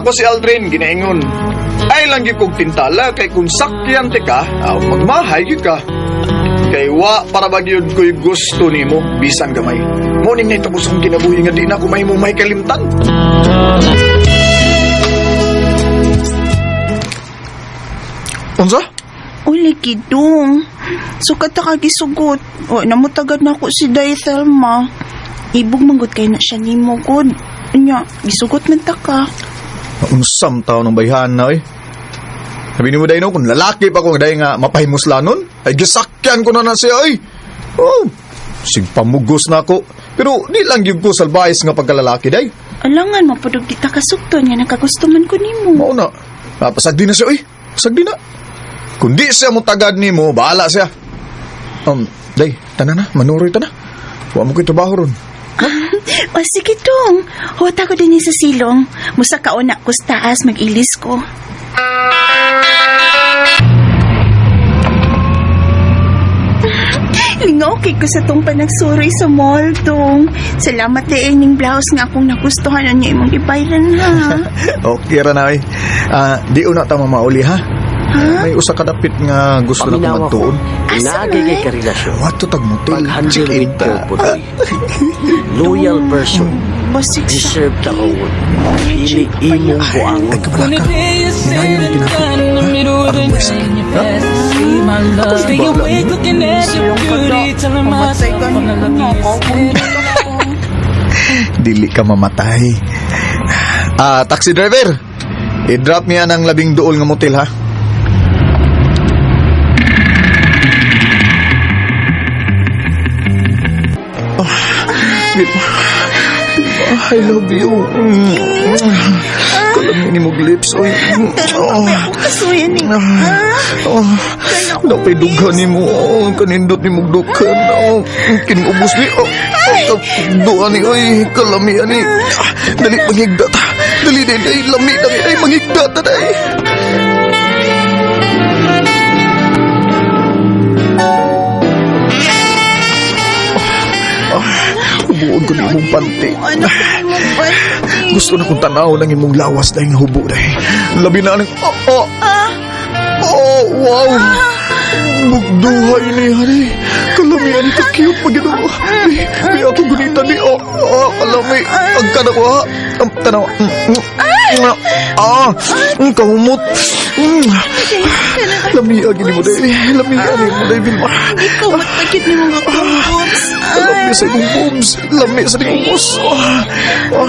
Nako si Aldrin ginaingon. Ay lang gyud kog tintala kay kung sakyan ti ka, aw magmahay gyud ka. Kay wa para ba gyud ko'y gusto nimo bisan gamay. Mo ning nahitabo sa akong kinabuhi nga di na ko mahimo may kalimtan. Unsa? Uli, kidong. Sukat ta kagisugot. O, namutagad na ako si Day Thelma. Ibog manggod kay na siya nimo, god. Nya, gisugot man ta ka. Unsam tao ng bayhan na oy. Sabi ni mo dahil no, kung lalaki pa ko dahil nga mapahimuslanon, ay gisakyan ko na na siya oy. Oh, sigpamugos na ako. Pero di lang gyud ko salbayes nga pagkalalaki day. Alangan, mapudog di ta kasukton nga nakagusto man ko nimo. Mao na. Pasagdi na siya oy. Pasagdi na. Kung di siya mo tagad nimo, bahala siya. Day, tana na, manuroy ta na. Wa mo ko'y trabaho ron. O sige dong, huwat ako din sa silong. Musa kauna ko sa taas, mag-ilis ko. Lingaw kay ko sa tong panagsuroy sa mall, dong. Salamat na ining blouse nga akong nagustuhan niya imong gibayran, ha. Okay ra na oy. Ah, di una ta mamauli ha. May usa ka dapit nga gusto na Paminawa ko, kumagtuon. Asa naagay man? kay karelasyon. Wato tag motel. Pag-handle Check-in with ta. care po doy. Loyal person, Basig deserve ta kawon. Pili imong buangon. Ay, kabalaka. Hinayon ginako. Ang may sakit. Ha? Silong ka da. Mamatay ka niyo. Dili ka mamatay. Ah, taxi driver. I-drop niya ng labing duol nga motel ha. Oh, Vilma, Vilma, I love you. Kalami ni mong lips. Oy. Oh. Ako kasuyan ni. Oh, napay dughan ni mo. Oh, kanindot ni mong dughan. Oh, kinubos ni. Oh, oh, duha ni. Oy, kalami ani. Ah, dali, mangigda ta. Dali, dali, dali. Lami, dali, dali. Mangigda ta, dali. Oh, hubuon ko ni imong panty. Ano ko imong panty? Gusto na kong tanaw ng imong lawas dahil nga hubo dahil. Labi na ang... Oh, oh. Oh, wow! Bugduhay ni Hari. Kalami ani ka cute pag ito. Di, di ako gunita ni. Oh, oh, kalami. Ang kana ko ha. Ang tanaw. Ah, kahumot. Lami agi ni mo dahil. Lami ani mo dahil, Vilma. Ikaw matagit ni mga boobs. Lami sa imong boobs. Lami sa imong boobs. Ah, ah,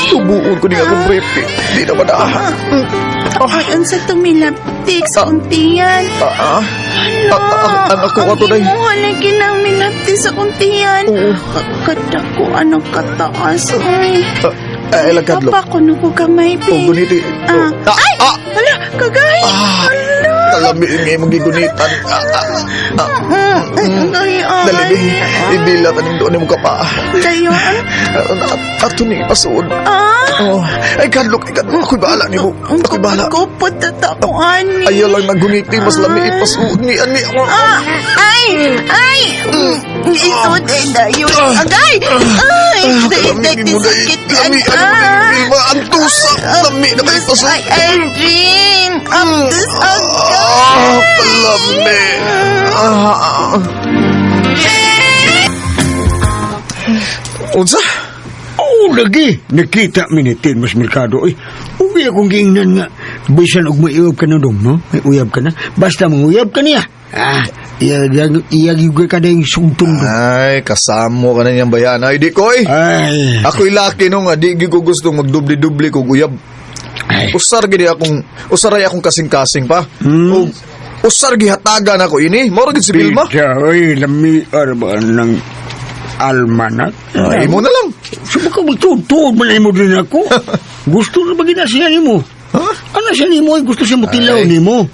tubuon ko ni akong brief. Di na ba na? Ay, unsa tumilaptik sa kuntiyan. Ah, ah. Ah, ah, ang ako ato day. Ang imo lagi nang milaptik sa kuntiyan. Oo. Kadako anong kataas. Ay. Ah, ay, lagkadlok. Papa ko no ko gamay, Oh, be. guniti. Ah. Ah, ah, Hala, kagay. Ah. Hala. Kalami nga imong gigunitan. Ah, ah, ah. Ay, ay. Dali, di. Ibila taning doon imong kapa. Dayon. Ah, ato ni ipasuod. Ah. Oh, ay kadlok, ay kadlok. Ako'y bahala nimo. Ang Ako'y bahala. kupot na ako, ani. Ayaw lang naguniti, mas lami ipasuod ni ani. Ah, ay! Ay! Ito, eh, dayon. Agay! Ay! Day, Kalami day, ni mo, day. sakit. Lami, ano mo, Vilma, ang tusa. Lami na kayo ipasuod. Ay, Aldrin! Ang tus, agay! Ah, kalami. Ah. Unsa? Oo, lagi. Nakita mi ni Tilmas Mercado. Ay, uwi akong giingnan nga. Bisan og may uyab ka na dong, no? May uyab ka na. Basta manguyab ka niya. Ah, iya, iya, iya, ka na yung sugtong dong. Ay, kasamo ka na niyang bayan. Ay, di ko eh. Ay, Ako'y laki no nga, di gyud ko gustong magdubli-dubli kog uyab. ay. Usar gid akong usaray akong kasing-kasing pa. Og usar gihatagan ako ini. Mao ra gid si Vilma. Pizza, ay, lami, arba ng almanak. Ay, imo na lang. Subukan mo, tuod man mo din ako. Gusto na ba gina siya nimo? Ha? Ano siya nimo? Ay, gusto siya mo tilaw Ay. nimo.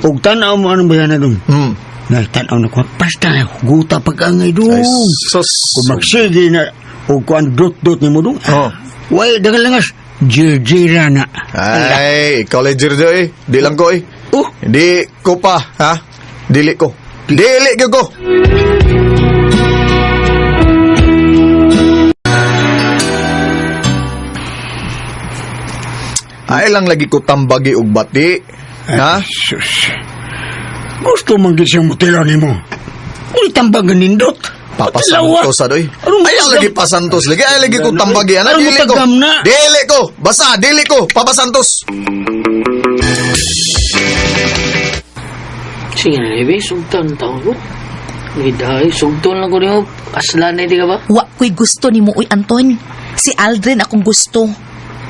Og tanaw mo anong bayan na dong. Hmm. Na, tanaw na ko. Basta na, guta pag-angay dong. Ay, sus. Kung magsige na, o kuan dot-dot ni mo dong. Oh. Way, dagan langas. Jirjira na. Ay, ikaw lang Jirjo eh. Di lang ko eh. Oh, Di ko pa, ha? Dili ko. Dili ko ko. Ay lang lagi ko tambagi og bati. Ha? Sus. Gusto man gid siyang mutila nimo. Uli tambag nga nindot. Papa Santos adoy. Anong Ay lagi pa Santos lagi. Ay lagi ko tambagi ana. Anong Dili ko. matagam na? Dili ko. Basta dili ko. Papa Santos. Sige na, Lebe. Sugtan taon ko. Gidahay, sugton lang ko niyo. Aslan na di ka ba? Wa ko'y gusto ni mo, uy Anton. Si Aldrin akong gusto.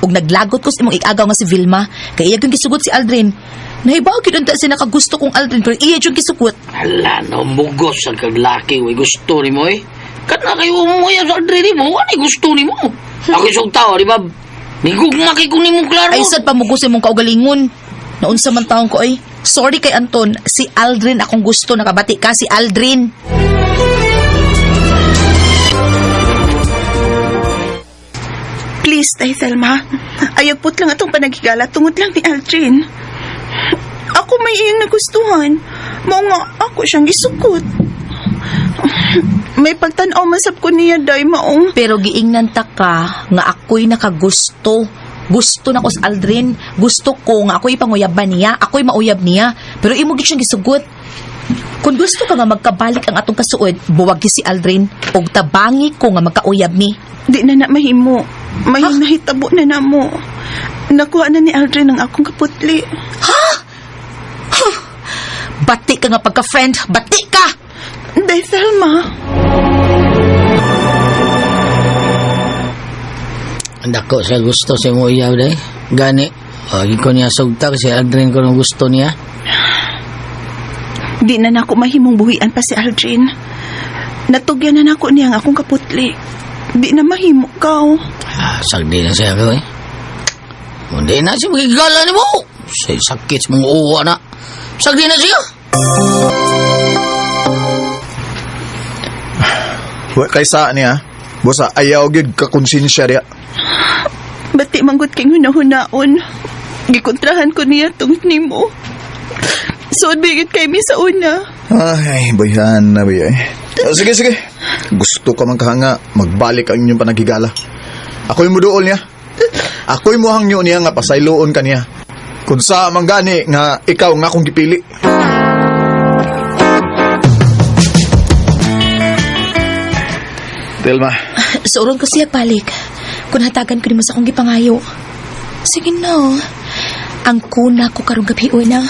Ug naglagot ko sa imong igagaw nga si Vilma, kay iya gyud gisugot si Aldrin. Nahibaw gyud unta siya nakagusto kong Aldrin pero iya gyud gisugot. Hala, namugos ang kaglaki. Uy, gusto ni mo eh. Kana kayo umuya sa Aldrin ni mo. Ano gusto ni mo? Ako sugtaw, di ba? Nigugma kay ko ni mo, klaro. Ay sad pamugos imong kaugalingon. Naunsa man taon ko ay. Sorry kay Anton, si Aldrin akong gusto, nakabati ka si Aldrin. Please, Day Thelma. Ayagpot lang atong panaghigala tungod lang ni Aldrin. Ako may iyang nagustuhan. Mao nga ako siyang gisukot. May pagtan-aw man sab ko niya, Day, maong. Pero giingnan ta ka nga ako'y nakagusto. Gusto na ko sa Aldrin. Gusto ko nga ako'y panguyaban niya, ako'y mauyab niya. Pero imo gid siyang gisugot. Kung gusto ka nga magkabalik ang atong kasuod, buwag si Aldrin ug tabangi ko nga magkauyab mi. Di na na mahimo. May nahitabo na na mo. Nakuha na ni Aldrin ang akong kaputli. Bati ka nga pagka-friend, bati ka! Day Thelma. Dako sa gusto sa imo iyaw day. Gani, wagi ko niya sugta kasi Aldrin ko nung gusto niya. Di na nako mahimong buhian pa si Aldrin. Natugyan na nako niya ang akong kaputli. Di na mahimo kaw. Ah, sagdi na siya ko eh. Hindi na siya magigala ni mo. Sa sakit sa mga uwa na. Sagdi na siya. Wa kay sa niya. Bosa ayaw gyud ka konsensya diya. Bati manggut kay hunahunaon. Gikontrahan ko niya tungod nimo. Suod bigit kay mi sa una. Ay, bayhan na bay. Ah, sige, sige. Gusto ka man kahanga, magbalik ang inyong panaghigala. Ako'y muduol niya. Ako'y muhangyo niya nga pasayloon ka niya. Kung sa man gani nga ikaw nga akong gipili. Telma, Suuron ko siya balik. Kung hatagan ko nimo sa akong gipangayo. Sige na. Ang kuna ko karong gabi una.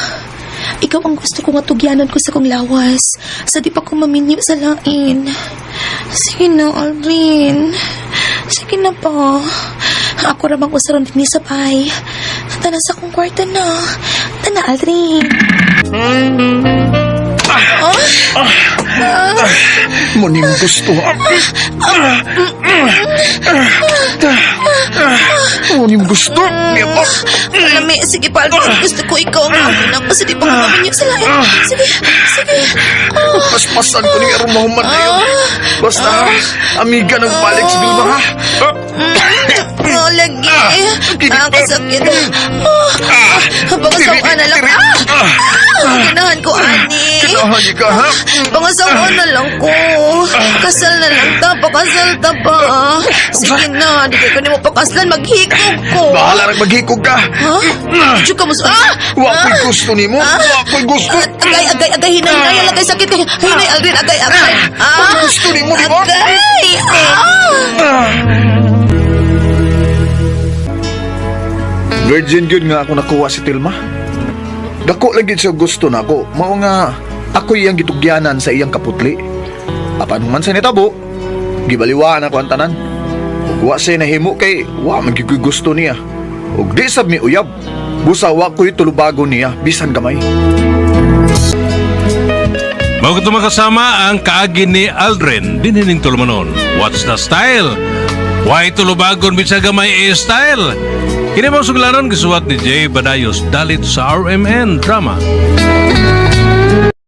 Ikaw ang gusto ko nga tugyanon ko sa kong lawas. Sa di pa ko maminyo sa lain. Sige na, Aldrin. Sige na pa. Ako ra bang usaron dinhi sa bay. Tana sa akong kwarto na. Tana, Aldrin. Muning gusto. Muning gusto. Lami, sige pa, Aldrin. Gusto ko ikaw ang ako na kasi di pa ko maminyo sa lain. Sige, sige. Paspasan ko ni aron mahuman na yun. Basta, amiga ng balik si Bilma, ha? Oh, lagi. Ah, kasakit. Ah, pangasawaan na lang. Ah, ah, ganahan ko, ani. Kinahan ka, ha? Pangasawaan na lang ko. Kasal na lang ta, pakasal ta pa. Sige na, di ko nimo pakaslan, maghikog ko. Bahala nang maghikog ka. Ha? Diyo ka mo sa... Ah! Wa ko'y gusto nimo. Wa ko'y gusto. Agay, agay, agay, hinay, hinay, agay, sakit. Hinay, Aldrin, agay, agay. Ah! Gusto nimo, di ba? Agay! Ah! Virgin gyud nga ako nakuha si Tilma. Dako lang gyud siya gusto nako. Mao nga ako iyang gitugyanan sa iyang kaputli. Apan man sa nitabo, gibaliwaan ako ang tanan. Ug wa siya nahimo kay wa man gyud ko'y gusto niya. Ug di sab mi uyab. Busa wa ko'y tulubagon niya bisan gamay. Mao kato makasama ang kaagi ni Aldrin dinhining tulumanon. What's the style? Why tulubagon bisag gamay e style? Kini mo suglanon gisuwat ni Jay Badayos dalit sa RMN Drama.